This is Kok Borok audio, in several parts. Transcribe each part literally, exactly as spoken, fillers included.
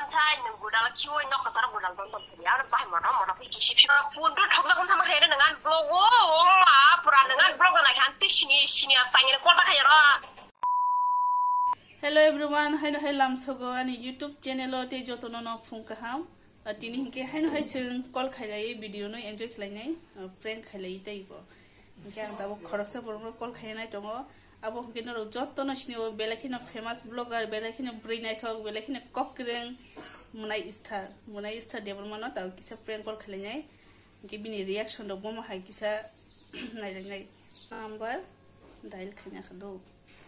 Sai nwng gudal khiwi nok kwcharo gudal don don puri. Aro bahai mono mono phi kisi phi. Phone to thok thok thama khaina nwng an vlog o. O ma pura nwng an vlog nai khan ti sini sini a tangina kol ta khairo. Hello everyone, haino hai lamsogo ani YouTube channel o tei jotono no phung kaham. Ah, tini hinkhe haino hai chwng call khailai video no enjoy khlainai, ah, prank khailai tei bo. Hinkhe ang tabuk khoroksa borokno call khainai tongo. Abo hinkhe norok jotono sinio belai kheno famous vlogger, belai kheno bwrwi naithok, belai kheno kok kwrwng Mwnaistar, Mwnaistar Debbarma no tabuk kisa prank call khlainai. Hinkhe bini reaction rok bomo hai kisa naijaknai. Number dial khaina kha do,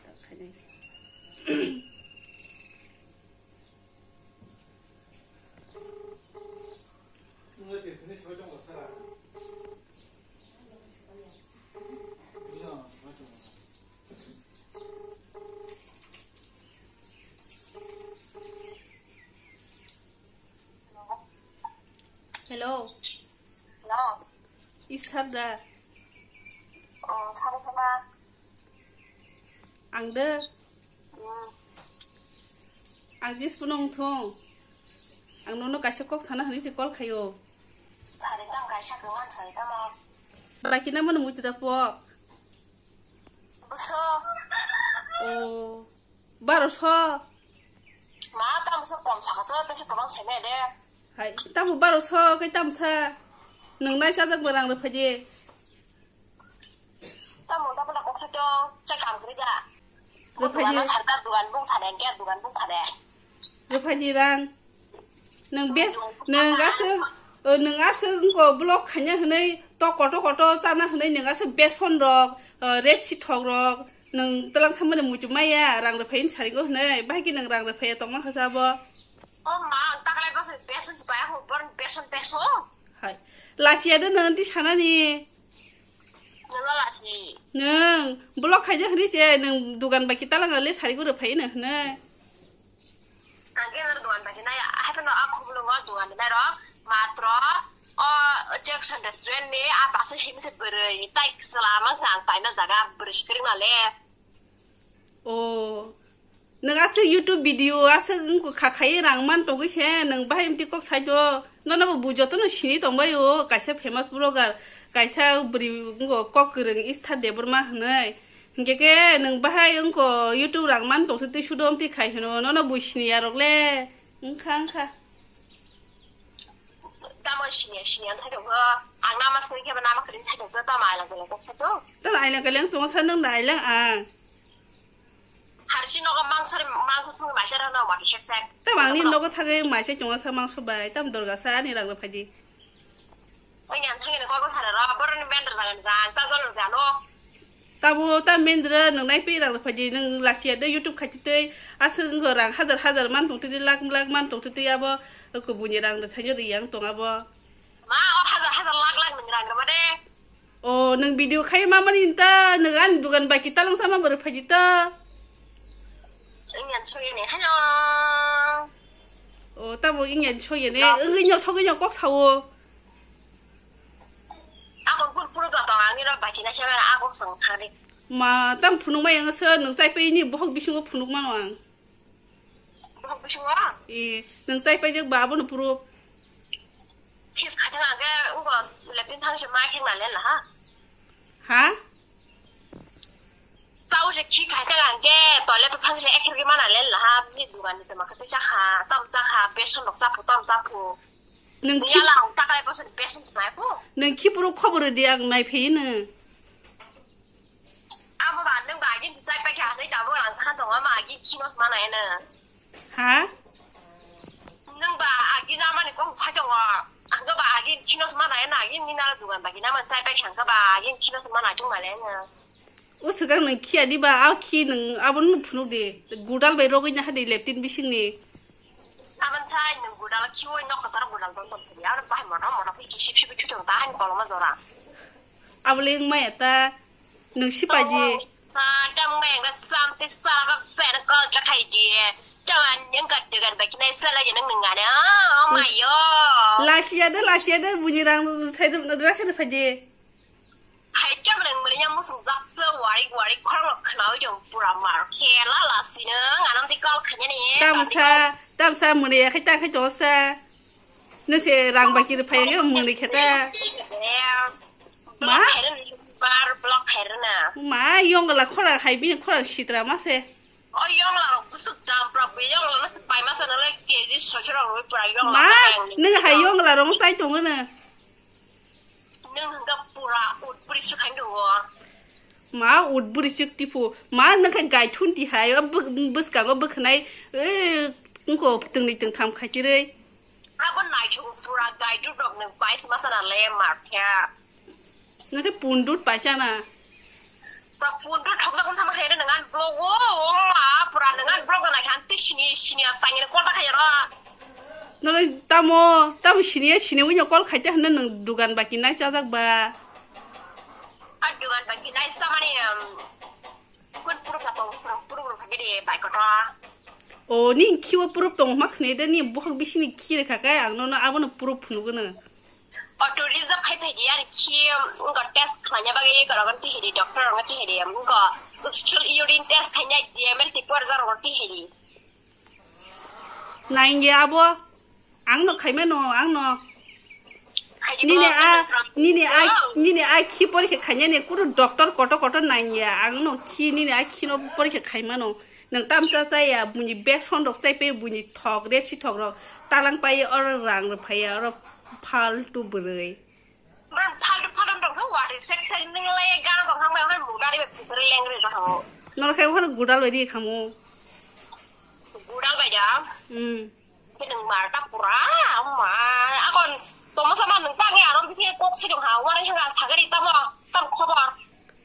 tak khainai. Hello. Hello. Ishak da? Oh, sabo kama. Ang de. Hmm. Ang jis puno wngthong. Ang nono kaisa kok sana hwnwi se call khaio. Sari tamo kaisa kwmang sari tamo. Baki na mano muitu da pok. Buso. Oh. Baroso. Ma tamo so kom saka so tamo so kwmang sene de. Hai, tamo baroso kai tamo sa. Nang nai sajak barang rwphaidi. Tamo tamo na kok sa to, sa kam kri da. Rwphaidi. Dugan sarkar dugan bung sane, ke dugan bung sane. Rwphaidi rang. Nwng be, nwng aswk, o, nwng aswk wngkho vlog khaina hwnwi, to koto koto chana hwnwi nwng aswk beson rok, o, rep si thok rok, nwng twlang thangmani muitu maya, rang rwphai hwnwi sarigo hwnwi, bahai khe nwng rang rwphaiya tongma kha sabo. O ma, ang taklai bwsai beson si bai, ako born beson beson. Hai, lasiya de nwng twi sanani. Nwng lasi. Nwng vlog khaina hwnwi se, nwng dugan bai khe twlang le sarigo rwphai hwnwi. Ang khe nang dugan bai nai, hai phano a khumulwngo dugan nai rok matro o Jackson restaurant ni a basa simi se bwrwi tai chwla mang se ang paina jaga bwrwi sikring na le. O, nwng aswk YouTube video aswk wngkha khai rang man tongwi se nwng bahai mtwi kok sai do, nono bo bujo tono sini tongbai o kaisa famous vlogger, kaisa bwrwi wngkha kok kwrwng Ishak Debbarma hwnwi. Hinkhe khe nwng bahai wngkho YouTube rang man tongsa twi sudo amtwi khai hwno, nono bui sini yarok le. Wngkha, wngkha. Tamo sini, sini ang thai tongkho. Ang nama sini khe nama khe thai tongkho, tamo ailang khe kok sa to. Tamo ailang khe tongsa nwng na ailang ang. Harsi nogo mangso, mangso song maisa rano matu sek sek. Tamo angni nogo thagwi maisa chungo sa mangso bai, tamo dorga sa ani rang rw phaidi. Oinyan thangni kok sara ro, boroni mendra jagan jang, ta jol jano. Tamo ta mendra nang nai pe rang phaji nang lasiya de YouTube khati tei aswk wngkha rang hajar hajar man tong tei lakh lakh man tong tei abo kubuni rang da sanyo riyang tong abo. Ma o hajar hajar lakh lakh nang rang ma de. O nang video khai ma mani ta nang ani dugan bai kita lang sama bar phaji ta. Oinyan soyene hayo. O tamo ingyan soyene, no. Ingyan soyene kok sao. Ako pur pur ba bang ani ro baki na siya ako sang thari. Ma tam phunuk mai ang sir nang sai pe ni bohok bisingo phunuk mano ang. Bohok bisingo? Eh, nang sai pe jak ba abo no puro. Kis khatang age ugo lepin thang se ma kheng na len la ha. Ha? Sao se khi khatang age toilet thang se ekhir ge mana len la ha. Ni dugan ni tama khate cha kha, tam cha kha, beson rok cha phu, tam cha phu. Nang khi yala ang takai ko sen beson smai ko. Nang khi puro khobor di ang nai phei na. Amo ba nang ba agin sai pa kya nai ta bo ang sa to ma agin khi no ma na ena. Ha? Nang ba agin ama ni kong sa to wa. Ang ba agin khi no ma na ena agin ni na dugan ba gin ama sai pa kya ang ba agin khi no ma na chung ma le na. O swkang nwng khiya diba, a khi nwng abono phunuk di. Gudal bai rogwi na hadi leptin bisingni. Abon sai nwng gudal khiwi nok kwcharo gudal don don puri. Aro bahai mono mono phi kisi phi phi thung ta hani koloma jora. Abole wng maya ta nwng sipai di. Ha, tam nwng ga sam te sa ga fan kol cha khai di. Tam nwng ga de gan ba kinai sa la nwng nwng ga ne. Oh my yo. Lasiya de, lasiya de, buni rang sai de, rakhe de phai di. Hai chamreng mani yang musung jak se warik warik khorang rok khnawi jong pura mar khe la la sino nganam di kal khanya ni. Tamsa, Tamsa mwnwi ya khai ta khai to sa. Nese rang baki rw phai ya mwnwi khe ta. Ma? Block khairwna. Ma yongla khorang hai bini khorang sitra ma se. O yongla rok bwswk dam prak bi yongla no se pai ma sana le K G sochorok rwi pura yongla. Ma, nang nung hai yongla rong sai tongo na. Nung hwnkha pura utburi swkang tongo. Ma utburi swk tipu. Ma nang khai gaithun ti hai o bwskango bwkhanai. Ngko tungni tungtham khachirwi. Abo naithok pura gaithun rok nung pai ma sana le markha. Nang khe pundut paisa na. Ba pundut thok thok thama khe nang an vlog o, o ma pura nang an vlog na khan ti sini sini a tangin kol ta khairo. Nang tamo tamo sini sini wino kol khaite hwnna nang dugan baki nai chajak ba. A dugan baki nai sa mani, um, kun puru ka tong sa puru puru ka gede bai koto. O ni khiwa puru tong mak ne de ni bohok bisini khire khakai ang no no abono puru phunugana. Auto reserve khai phai di, ani khi, um, wngkha test khlaina bagwi eko rogo tihidi, doctor rogo tihidi, um, wngkha stool urine test khaina D M L tipo rogo tihidi. Naingya abo, ang no khaimano, ang no. Khai di Nini bo, a, ang nini a, oh. Nini a khi porikhe khainani kunu doctor koto koto naingya, ang no khi nini a khi no porikhe khaimano. Nang tam cha cha ya, buni beson rok chai pe, buni thok, repsi thok rok, talang pai oro rang rok phai ya, oro faltu bwrwi. Bro, faltu faltu tong thok wari sek sek ning lai gana tong thang bai hoi mu gari bai putar leng re tong thang. Nor khai hor gudal bai ri khamu. Gudal bai da. Hmm. Ke nung mar ta pura ma akon tomo sama nung tangi arom bisi kok si dong ha wari hanga sagari tamo tam khobor.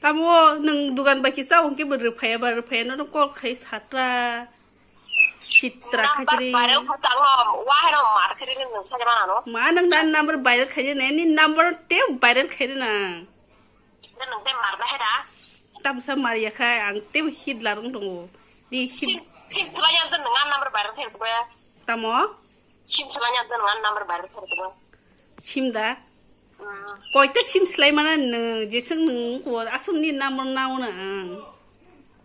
Tamo nung dugan bai kisa ungke bo rwphaya ba rwphaya no kol khai satra. Sitra khajri. Viral kho tanglo, wa heno mar khiri ni nung saja mana no. Ma nang dan number viral khairi ne, ni number te viral khairi na. Nung te mar da heda. Tamsa mar ya khai, ang te hit larung tongo. Ni hit. Sim, sim sila yang tu nung number viral khairi tu ya. Tamo? Sim sila yang tu nung number viral khairi tu ya. Sim da? Koita sim slai mana nung, jeseng nung ko asam ni number nao na ang.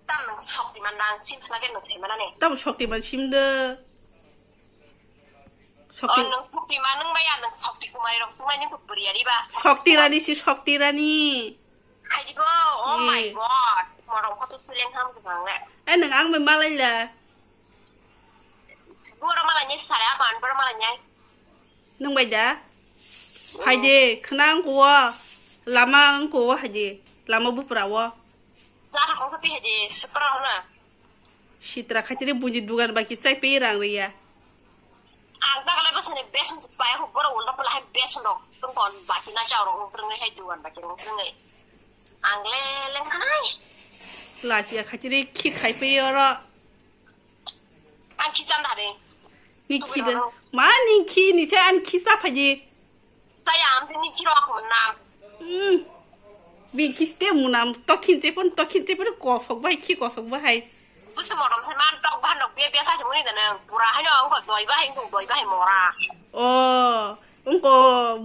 Tam nung Shaktiman dang sim slai ke nung slai mana ne? Tam Shaktiman sim de. Oh, Shakti. Nung Shaktiman nung maya nung Shakti Kumari rok sung mai nung beriari ba. Shakti Rani si Shakti Rani. Hai di bo, oh my God. Morong ko tu suleng ham tu bang le. Eh, nung ang mai malai la. Bora malai ni sare apan bora malai ni. Nung bai da? Haide, khna ang kuwa. Lama ang kuwa haide. Lama bupra wo. Lama kong sapi haide, sepra na. Sitra khatiri bunyi dugan baki chai pe rang riya. Ang ta kala bosni beson pai ko bora ulta pula hai beson rok. Tung kon baki na chau rok tung hai dugan baki rok tung hai. Ang le leng khanai. Lasia khatiri khi khai pe oro. Ang khi chan dare. Ni khi de. Ma ni khi ni se an khi sa phaji. Saya ang ni khi ro ko nam. Hmm. Bi khi ste mu nam to khin che pon to khin che pon ko sok bai khi ko sok bai. Busu morom se man tok ban nok bia bia sa jumuni da nang. Pura hai no ang ko doi bai ko doi bai mora. Oh. Ang ko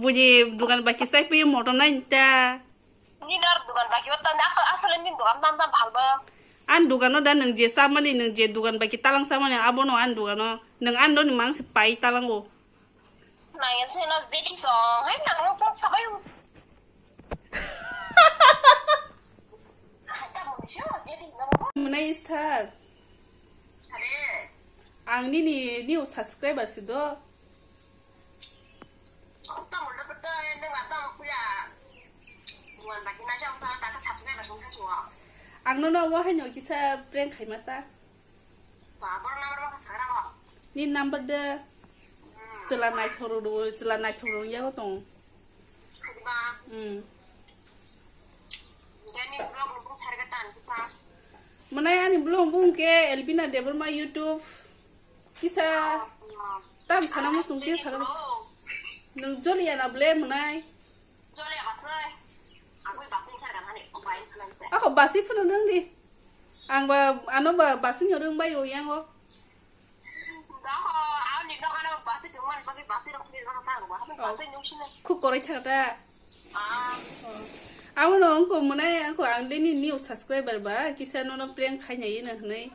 buji dukan ba khi sai pi motor na ta. Ni dar dugan baki o tanda asal ni dugan tanda bhalba. An dugano da nung je samani nung je dugan baki talang samani abono an dugano nung an doni mang se pai talango. Nang en se no je ki song hai nang no pok sabai. Munai star. Are. Ang nini new subscriber si do. Angno no wahai no kisa prank khaima ta. Ni number de. Chwla naithok rok do, chwla naithok rok yago tong. Hmm. Mwnai ani blog bung ke Elvina Debbarma YouTube. Kisa tam sana mo chungte sana. Nung joli ana ble mwnai. Ako basi phunu nung di. Ang ba ano ba basi nyorung bai o yang o. Khuk korai thaka ta. Abo no wngkha mwnai wngkha ang le nini new subscriber ba kisa nono prank khaina yeno hwnwi.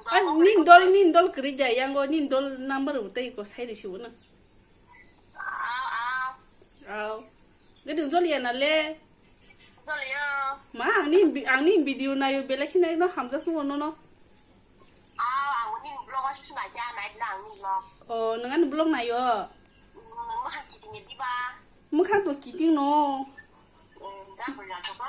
Ani dol, nini dol kwrwi da, yango nini dol number bo tei ko sai risi bo na. Aw, aw. Aw. Gede joliya na le. Joliya. Ma, angni bi-, angni video nayo, belai kheno no hamjak sungo nono. Aw, ang nini vlog o sisuna ja, nai na angni vlog. Oh, nang ani vlog nayo. Nang ma kiting ya diba. Mukhang to kiting no. Eh, da bela to ba.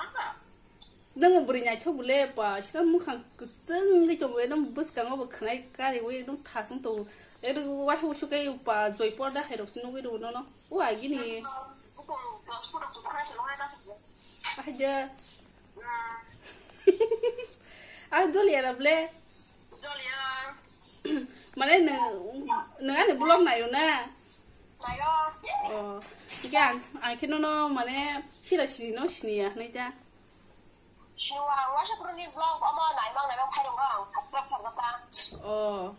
Nang bwrwi naithok bole pa, sina mukhang kwchwng wngwi tongo, ekdom bwskango bo khwnai kariwi ekdom thasung tongo. Ekdom waisa usu khe pa joi porda hai rok se nugwi rwo nono. O agini. Ahai de. Ah, joliya ra bole. Mane nwng, nwng ani vlog nayo na? Nayo. Oh, hingke ang, ang khe nono mane sira siri no siniya hinui ta. Siniwa, ang waisa phuru ni vlog omo naimang naimang phai rwngkha ang subscribe khamjak ta. Oh.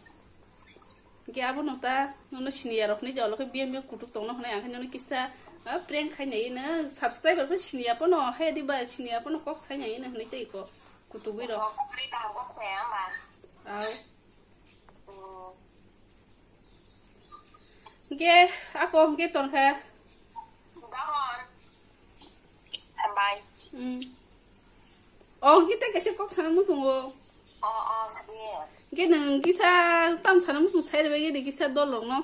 Hingke abono ta nono siniya rok hinui jalo khe biyang biyang kutuk tongno hinui ang khe nono kisa, ah, prank khai nai no subscriber pho siniya pono hai di ba siniya pono kok sai nai no hinui tei ko kutugwi rok. Oh, kok ri kaham kok saya amba. Au. Hingke ako hingke tongkha. Hambai. Hmm. Oh, hingke tei kaisa kok sana muchungo. Oh, oh, sabi. Hingke nang kisa tam sana muchung sai rwbaigwi di kisa dol rokno.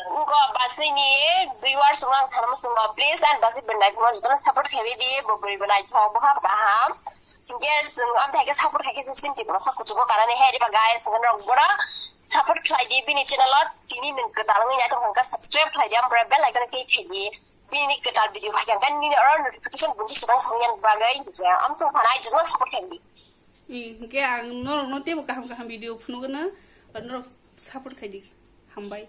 Ngo basini viewers rok ang sana muchungo, please, and basi benda jima jotno support khaidi, bo bwrwi bo naithok, bo hap kaham. Hingke chwng amthaike support khaike chwng sinti bono sak kuchugo kanani hai riba guys, chwng rok bono support khlaidi bini channel o, tini nwng kwtal wngwi naithok hwnkha subscribe khlaidi, ampore bell icon click khaidi, bini kwtal video phaikha hwnkha nini oro notification bunchi swkang songyan bagwi, amsong thanai jotno support khaidi. Hingke ang norokno teibo kaham kaham video phunugwno, norok support khaidi, hambai.